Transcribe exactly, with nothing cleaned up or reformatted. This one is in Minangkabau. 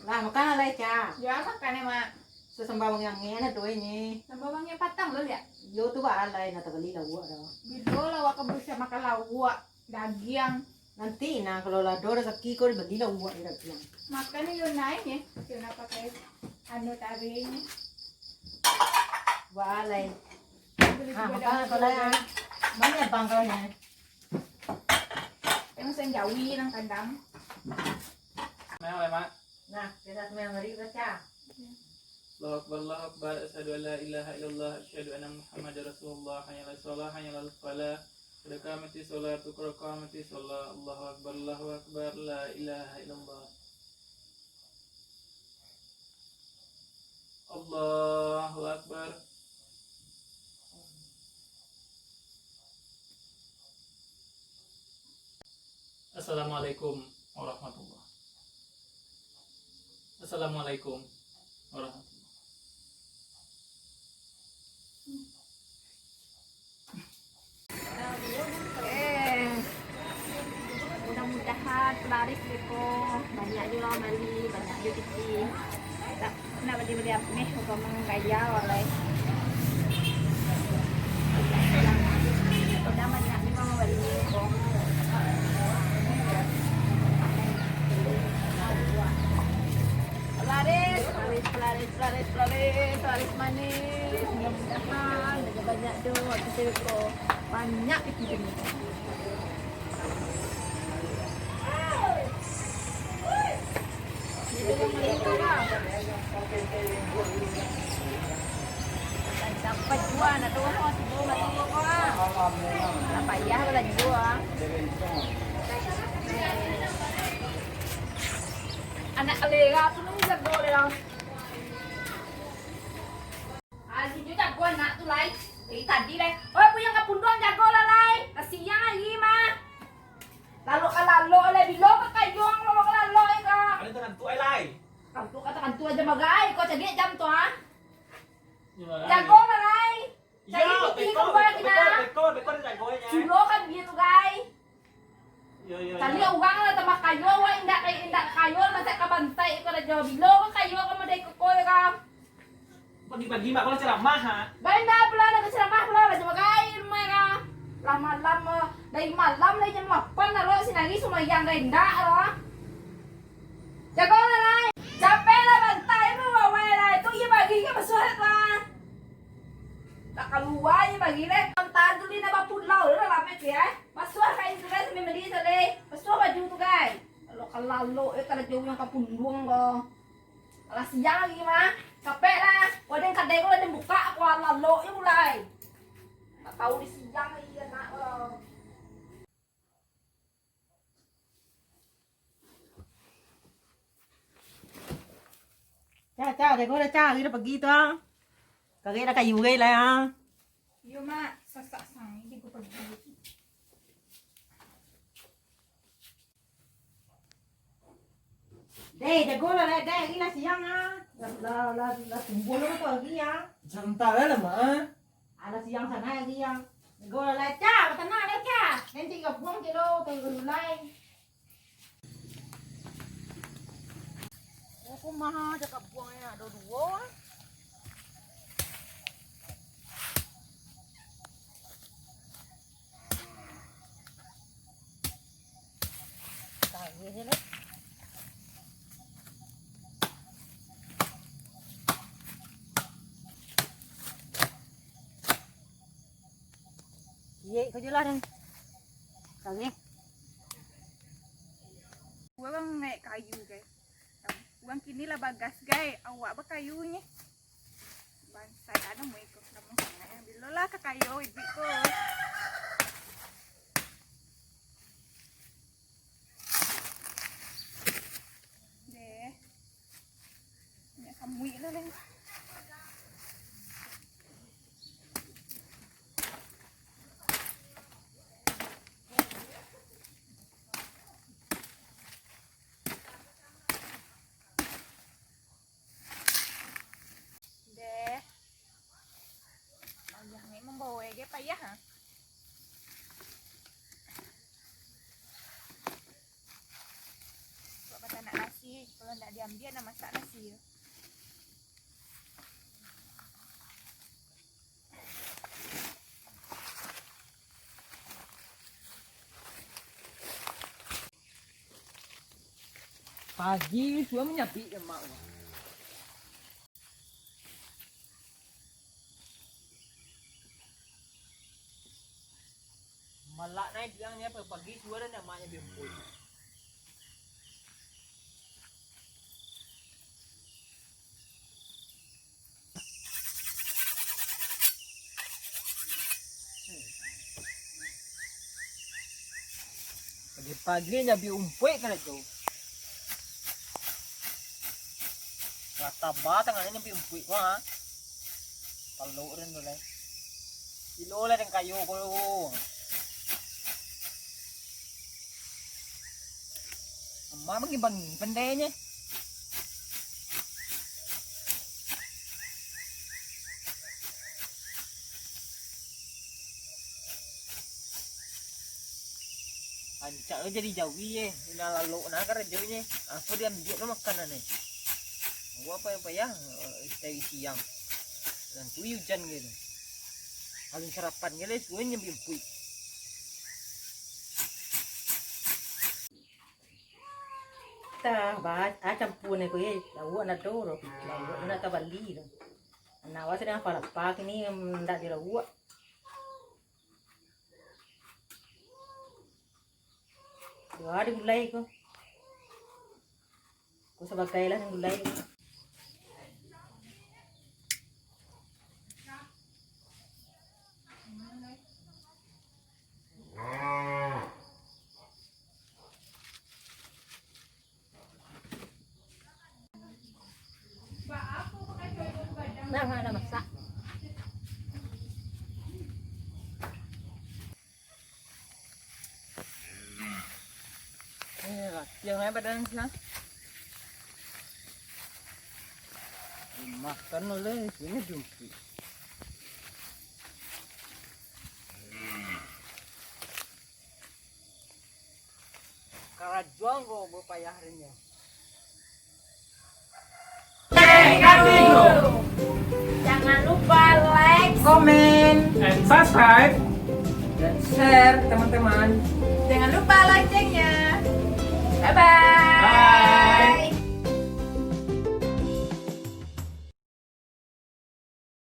Lah, makan lah lai, Ca. Yo, makan, Mak. Sasambah bangiang-angiang lah tu, ini. Sambah bangiang patang lo, liak. Yo, tu baa lai, nak tabali lauak dah. Bilo lauak ka bisa makan lauak, dagiang. Nanti nah, kalau lah ado rasaki ko, dibali lauak jo dagiang. Makan ni yo naik, eh. Yo nak pakai anu taring. Baa lai. Beli Ah, juga makan daun apa lai, ah? Banyak bang kau ni. Yang senjawi nang kandang. Nah, Mak. Nah, kita semua mari baca. Allahu Akbar, Allahu Akbar, asyhadu an la ilaha illallah, asyhadu anna Muhammadar Rasulullah, hayya 'alas shalah, hayya 'alal falah, qad qamatis sholatu, qad qamatis shalah, Allahu Akbar, Allahu Akbar, la ilaha illallah. Allahu Akbar. Assalamualaikum warahmatullah. Assalamualaikum warahmatullah. Eh, mudah-mudahan pelaris beko banyak juo lah bali, banyak juo pitih. Nak bali-bali ameh, kok mah gaya walai. Udah banyak ni mah bali kok. Pelaris, pelaris, pelaris, pelaris, pelaris, pelaris manis. Mudah-mudahan banyak-banyak doh, kito ko banyak pitih. Dapat jua, nak tahu mau tibo mati ko, ah. Tak payah lah jua. Anak kalera tu nang jago deh lah. Ah, si Ju jago anak tu, lai. Dari tadi, lai. Oi, Buyuang Kapunduang, jago lah, lai. Lah siang hari mah. Lalok ka lalok, lai. Bilo ka kayo, lalok ka lalok, eh, ka. Ada tangan tu, eh, lai. Tangan tu ka tangan tu aja bagai. Kau cadiak jam tu, ah. Jago lah, lai. Cari pitih ko buat kina. Beko, beko, beko, beko, jago, eh. Sulo kan dia tu, gai. Yo, yo, Tadi yo. Urang lah tambah kayo, wak indak kayo, indak kayo, masak ka bantai iko rajo. Bilo ka kayo ka madai kokoi ka. Pagi-pagi mak kalau ceramah, ha? Baindak pulo, nak ceramah pulo, lah cuma kain rumah ka. Lah malam, eh, dari malam lah jam lapan lah lo, sinari sumayang dah indak lo. Jago lah, lai. Capek lah bantai tu, wawai lah. Itu iya bagi ka basuah lah. Tak kalua iya bagi lah. Bantai tu dia nak bapulau, dah lama tu, eh. Basuah kain tu, gai, sambil mandi tu, gai. Basuah baju tu, gai. Kalau ka lalok, eh, kalau jauah yang ka punduang ko. Alah siang lagi mah. Capek lah. Kau ada yang kadai kau ada buka, kau lalok je mulai. Tak tahu di siang lagi anak kau. Ca, Ca, jago dah, Ca. Hari dah pagi tu, ah. Karek dah kayu gai lah, ah. Iyo, Mak. Sasak sangai jago pagi. Deh, jago lah, lai, deh. Hari lah siang, ah. Lah, lah, lah, lah tumbuah lah tu hari, ah. Santai lah, Mak, ah. Alah siang sanai hari, ah. Jago lah, lai, Ca. Batanang, lai, Ca. Nanti gabuang kilo, tu dulu, lai. Oh, kumaha cakap buangnya ado duo, ah. Tahu je lah. Iya, kau jelas, Ding. Kami. Urang naik kayu, gai. Urang kini lah bagas, gai. Awak bakayu, nyeh. Bansai, anu, mau ikut kamu sangat. Bilo lah ka kayu, idik ko. Deh. Minyak kamuik lah, Leng. Deh. Payah ni mambawa ge payah, ha. Kalau ndak diambiak, nak masak nasi yo. Pagi sudah manyabik lemak. Malak naik bilang ni apa? Pagi sudah dah maknyo bimpul. Pagi-pagi nyabi umpuik karajo. Lah taba tangan ni nyabi umpuik ko, ha. Palok den tu lai. Kilo lah den kayo ko. Emak bagi-bagi pandainyo. Rancak lo jadi jawi, eh. Nan lalok nah karajonyo. Apo diambiak lo makanan, eh. Awak payah-payah, eh, tadi siang. Nan tu ujan gitu. Paling sarapan gitu, suai nyambi umpuik. Tah, bah, ah, campur ni ko, eh. Lauak ndak ado doh. Lauak ndak tabali doh. Anak awak sadang lapar-lapar kini, mm, ndak ado lauak. Yo, ado gulai ko. Ko sabagai lah dengan gulai. Nah, nah, dah masak. Eh, latihan aja badan sih, ah. Makan oleh sini jumpi. Karajuang ko bapayah rinyo. Jangan lupa like, comment, and subscribe, dan share, teman-teman. Jangan lupa loncengnya. Bye-bye.